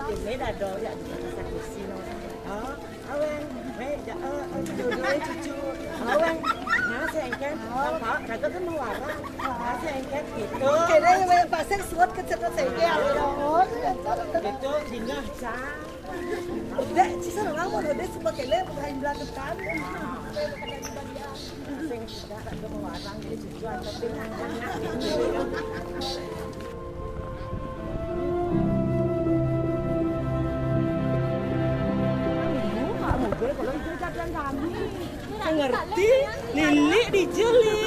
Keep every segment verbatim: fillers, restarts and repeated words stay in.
Ini dah dong, ya, kita kasih kursi, no. Oh, aweng, weh, ja, eh, eh, dua-dua cucu. Aweng, nah, sengket, apa, kagak kan mau warang. Nah, sengket, gitu. Kira yang banyak pasir, suat kecil-kecil, ya, gitu, dingah, Cang. Dek, cisar lama loh, dek, suka kele, bukan belagetan. Sing tidak ada mau warang, jadi cucu, tapi ngerti, Lili dijeli.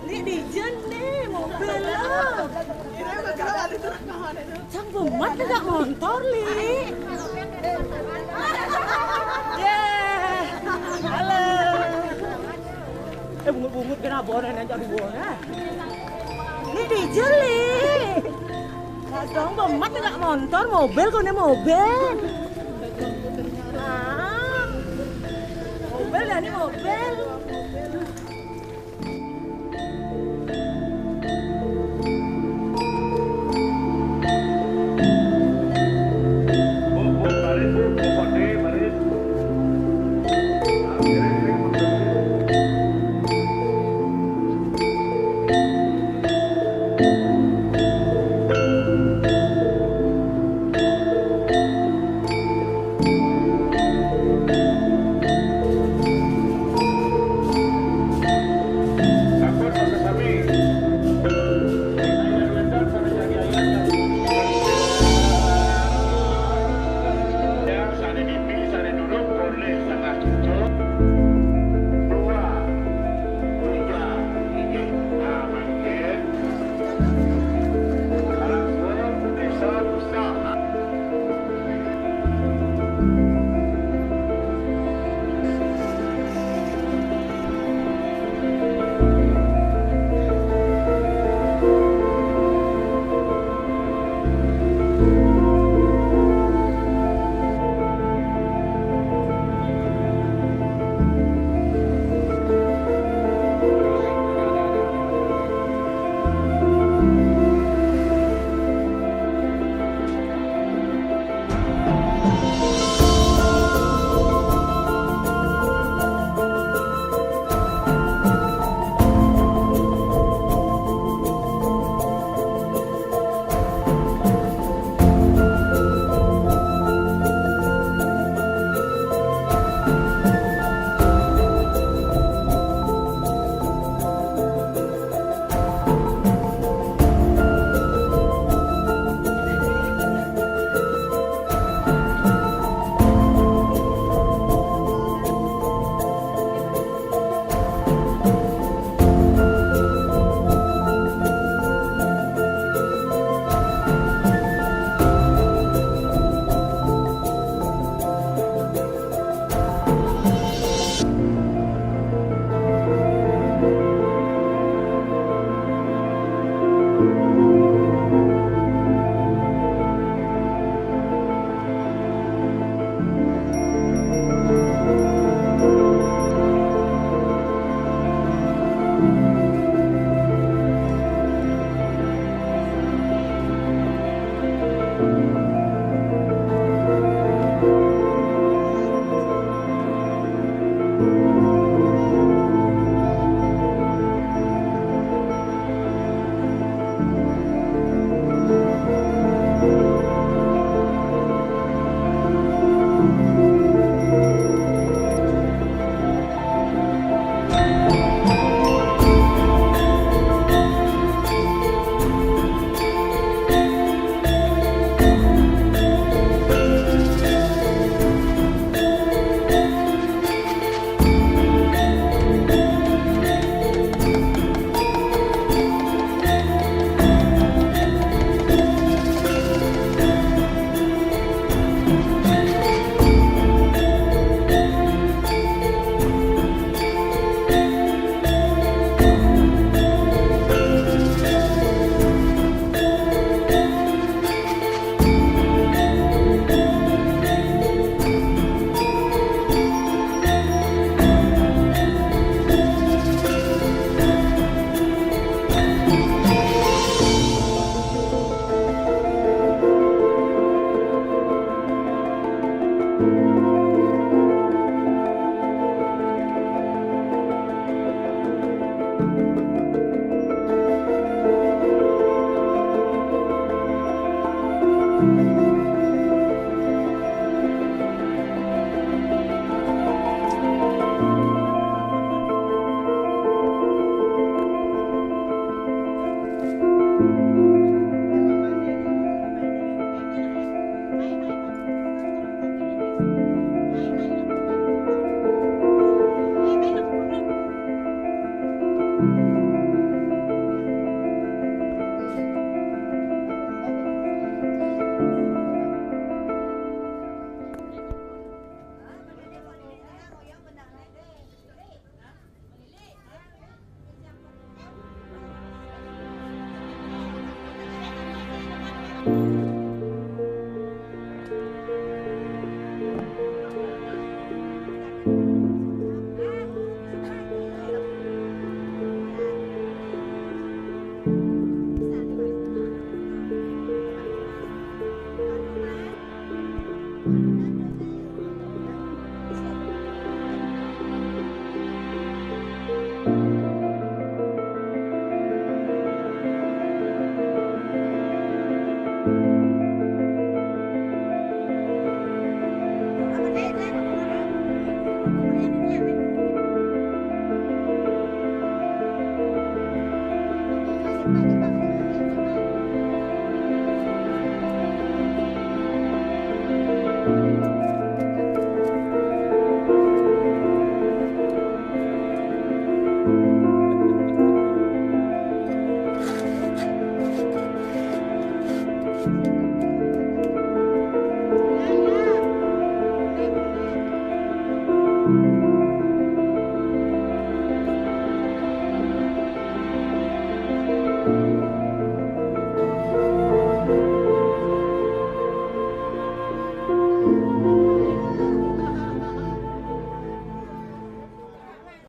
Ini dijeli nih, mobil lo. Cang bemat nggak montor, Li? Yeh. Halo. Eh, bungut-bungut kena bonen aja di bonen. Ini dijeli. Nah, dong, bemat nggak montor, mobil, kone mobil. Ah. Mobil, ya, ini mobil.